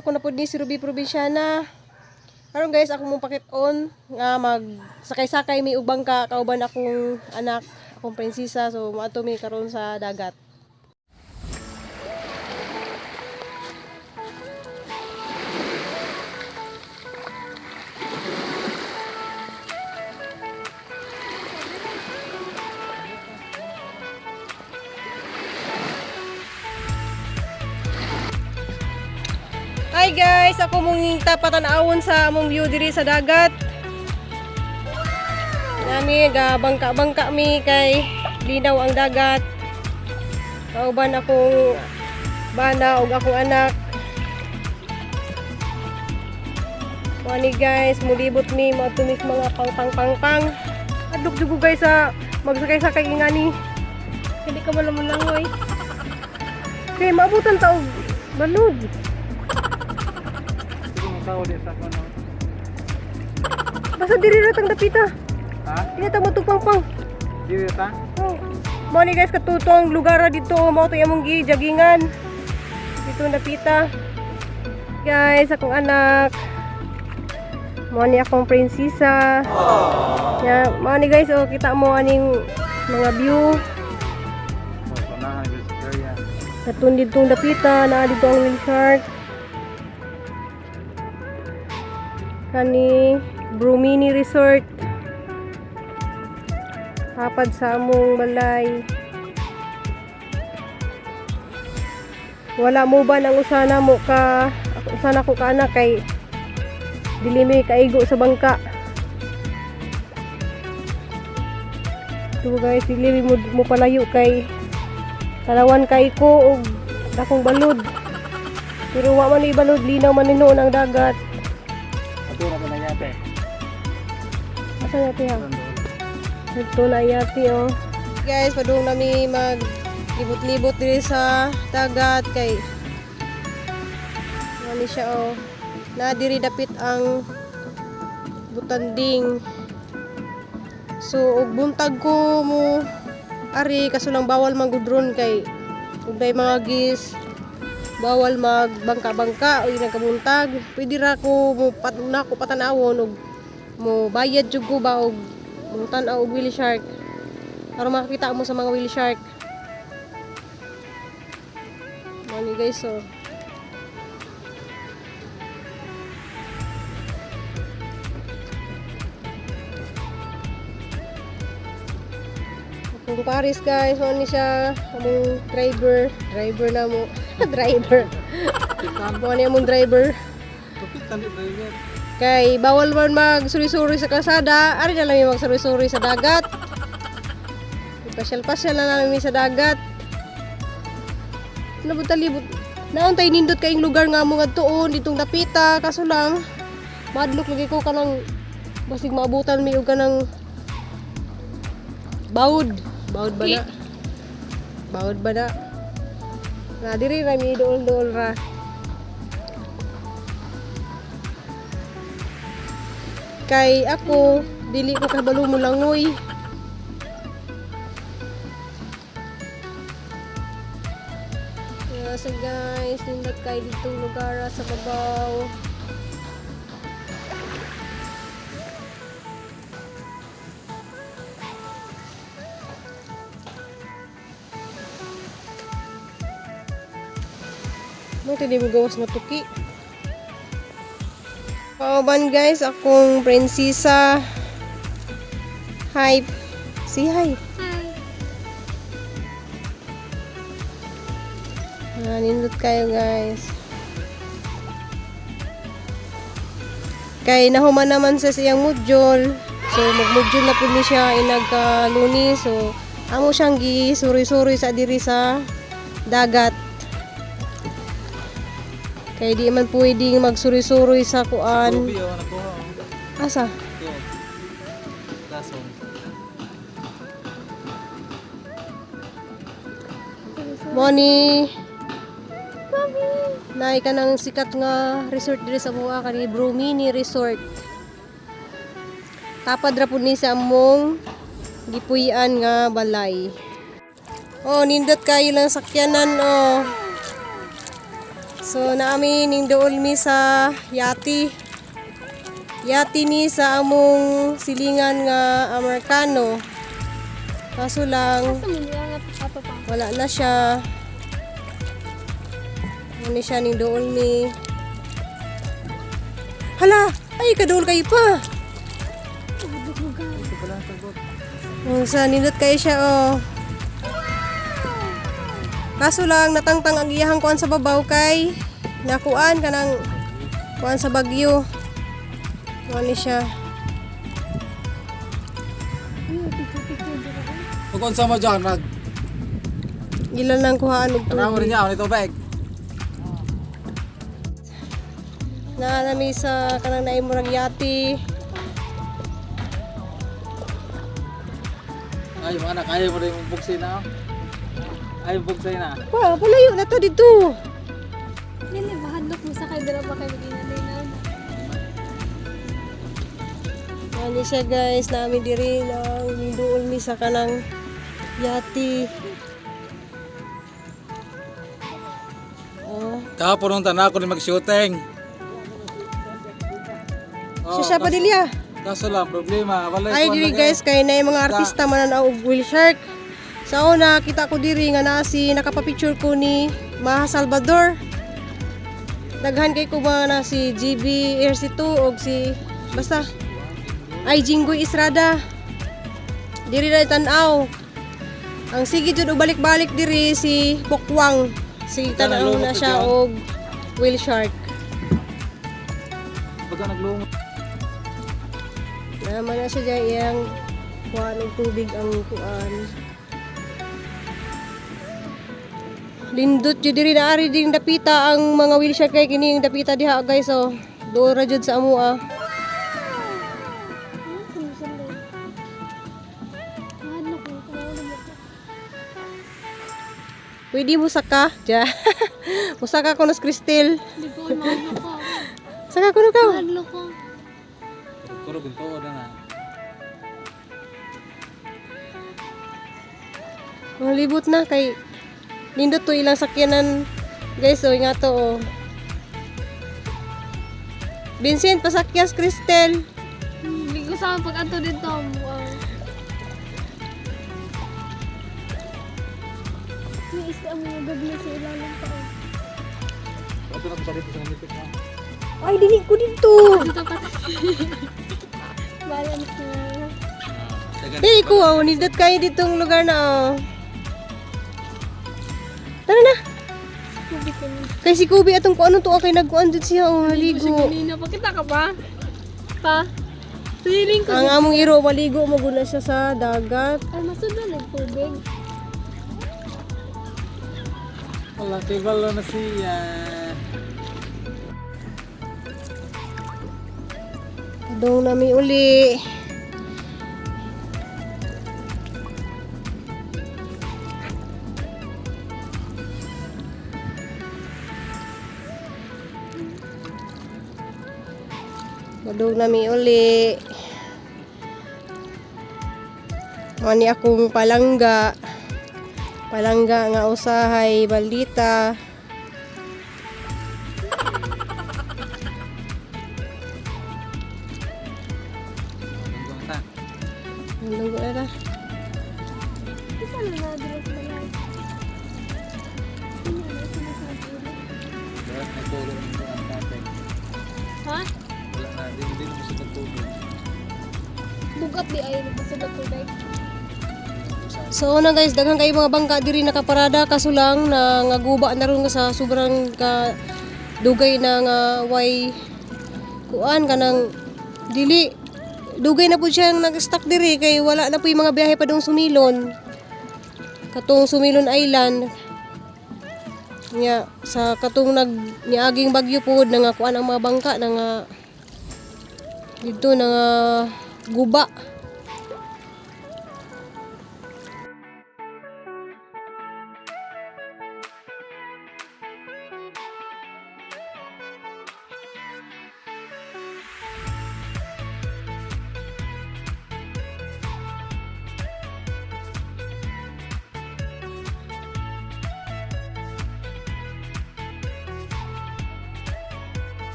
Ako na pud ni si Ruby Probinsyana. Karon guys, ako mong pakit-on nga mag sakay-sakay mi og bangka kauban akong anak, akong prinsesa. So moadto mi karon sa dagat. Hi guys, ako mong tapatan-awon sa among view diri sa dagat. Nami ga bangka-bangka mi kay linaw ang dagat. Kauban akong bana ug akong anak. Mani guys, mulibot mi moadto mi sa mga pang pang pang pang. Adlok jud ko guys sa magsakay-sakay ingani. Hindi ka malamulangoy. Kay maabutan ta og balud. Tao di sa kono. Basta diri ra tang dapita. Ha? Dili ta mo pang. Dili ta? Oh. Mao ni guys katutong lugar ra dito mao to among gi jagingan. Dito napita. Guys, akong anak. Mao ni akong prinsesa. Ya, mao ni guys oh kita mo aning mga view. Oh, kunahan gyud sa area. Katun ditong dapita naa dito ang whale shark. Kani Brumini Resort. Tapad sa among balay. Wala mo ba nang usana mo ka usana ko ka anak kay dili mi kaigo sa bangka. Ito guys, dili mi mo palayo kay Tanawan kay ko og dakong balud. Pero wa man ni balud, linaw man ni noon ang dagat. Ato na ba yate? Asa na tiha? Ito na yati oh. Guys, padung nami mag libot-libot diri sa dagat kay ano siya oh. Na diri dapit ang butanding. So og buntag ko mo ari kaso lang bawal magudron kay ug day mga gis bawal magbangka-bangka o nagkabuntag. Pwede ra ko mo pat na ko patanawon og mo bayad jud ko ba og mo tan-aw og whale shark para makakita mo sa mga whale shark. Mao ni guys oh. Akong Paris guys, mao ni siya among driver, driver na mo, driver. Mao ni among driver. Tupitan di driver. Kay bawal man magsuri-suri sa kalsada, ari na lang yung magsuri-suri sa dagat. Pasyal-pasyal na lang mi sa dagat. Ano ba talibot? Naon tay nindot kaing lugar nga mo ngadtuon ditong dapita kaso lang madlok lagi ko kanang basig maabutan mi og kanang bawd. Bawd ba na? Bawd ba na? Na diri ra mi dool-dool ra. Kay ako dili ko kabalo mo langoy. Yeah, so guys, nindot kay ditong lugar sa babaw. Mo di mo gawas na tuki. Pauban guys, akong prinsesa. Hi. Say hi. Hi. Ah, nindot kayo guys. Kay nahuman naman sa siyang module. So magmodule na pud ni siya inagkaluni. So amo siyang gisuri-suri sa diri sa dagat. Kay di man pwedeng magsuri-suri sa kuan. Ruby oh, nakuha oh. Asa? Ito. Lason. Moni. Naay ka ng sikat nga resort diri sa Mua kani Brumini Resort. Tapad ra pud ni sa among gipuy-an nga balay. Oh, nindot kayo lang sakyanan oh. So naami ning dool mi sa yati. Yati ni sa among silingan nga Amerikano. Kaso lang Asa mo niya nga ato pa. wala na siya. Ano siya ning dool mi. Hala, ay kadool kayo pa. Oh, sa nindot kayo siya oh. Kaso lang natangtang ang iyahang kuan sa babaw kay nakuan kanang kuan sa bagyo. Kuan ni siya. Kung unsa mo dyan, nag Ilan lang kuhaan og tanaw tubig. rin niya, ni tubig. Na nami sa kanang naay murag yati. Ay, mga anak, ayaw mo rin mong bugsi na. Oh. Ayaw bugsi na. Wow, palayo na to dito. Dili bahadlok mo sa kay dira pa kay maginalay na. Ano siya guys, nami diri lang dool mi sa kanang yati. Oh, Kahapon nung tanaw ko ni mag-shooting. Oh, siya siya padilya. Kaso lang, problema. Wala Ay diri guys kay na mga artista man na og whale shark. Sa una kita ko diri nga naa si nakapapicture ko ni Maha Salvador. Daghan kay ko mga na si GB RC2 og si basta ay Jinggoy Estrada. Diri na tan-aw. Ang sige jud og balik-balik diri si Pokwang. Si tan-aw na siya og whale shark. Baga naglungo. Naman na siya dyan iyang kuhaan og tubig ang kuan. Lindot jud diri na ari ding dapita ang mga wheelchair kay kini ang dapita diha guys oh. Doon ra jud sa amoa. Bahadlok mo kung mo. Pwede mo saka ja. Musaka ko nas Cristel. Di ko mahadlok ko. Saka kuno ka. Mahadlok ko. Kuro ginto na na. Malibot na kay nindot to ilang sakyanan guys oh nga to oh. Vincent, pasakyas Cristel. Hindi ko sa pag ato dito. Wow. May isda ang mga gabi sa ilalim pa. Oh. Ito na ko sa dito sa namitik na. Ay, dili ko dito. Dito pa. Balance na. Dili ko oh, nindot kayo ditong lugar na oh. Tara na. Tubig ko na. Kay si Kobe atong kuan to kay nagkuan jud siya oh, naligo. Kanina pa kita ka pa. Pa. Feeling ko. Ang among iro maligo mo gud na siya sa dagat. Ay, masunod ng tubig. Wala, tibalo na siya. Dong nami uli. Padong nami uli. Mani akong palangga. Palangga nga usahay balita. Lunggo ta. Lunggo na ta. Isa na na dito sa balay. Ano na sinasabi ulit? Wala, nagtulog ng ang tatay. Ha? Wala na, di di na mo siya nagtulog. Bugat di ay nagpasudot tubig. So una guys, daghan kayo mga bangka diri nakaparada kaso lang na nga guba na ron sa sobrang ka dugay na nga way kuan kanang dili dugay na pud siyang nag-stuck diri kay wala na po yung mga biyahe pa dong Sumilon. Katong Sumilon Island. Nya sa katong nag niaging bagyo pod na nga kuan ang mga bangka na nga didto na nga guba.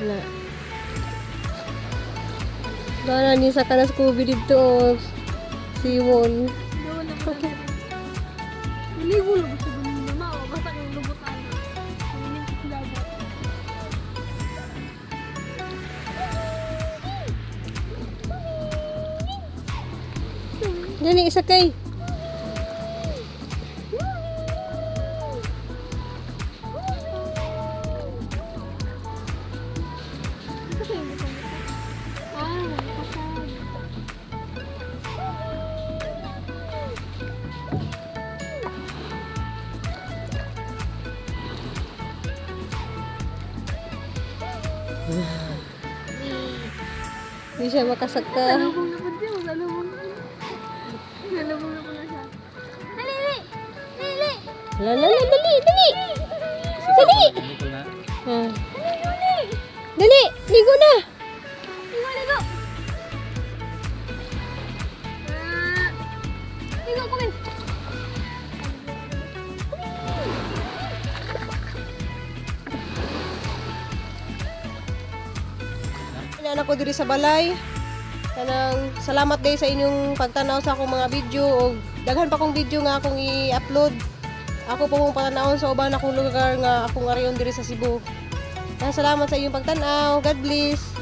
Na. Dana ni sa kanas Scooby dito oh. Seawall. Gawa na po na. Naligo na ba siya ganun na? O basta kang lubutan na. Naligo sa dagat. Dani isa kay. Ito kayo butang. Ah, magkasag. Di siya makasaka. Salubong na po siya. Salubong na. Salubong na po na siya. Dali, dali! Dali! La la la, dali, dali. Dali. Nicole na. Ah. Dali, ligo na. Ligo, ligo! Ah! Ligo, kumin! Anak ko diri sa balay. Kanang salamat day sa inyong pagtanaw sa akong mga video og daghan pa kong video nga akong i-upload. Ako po kong patanawon sa uban akong lugar nga akong ariyon diri sa Cebu. Salamat sa inyong pagtanaw. God bless.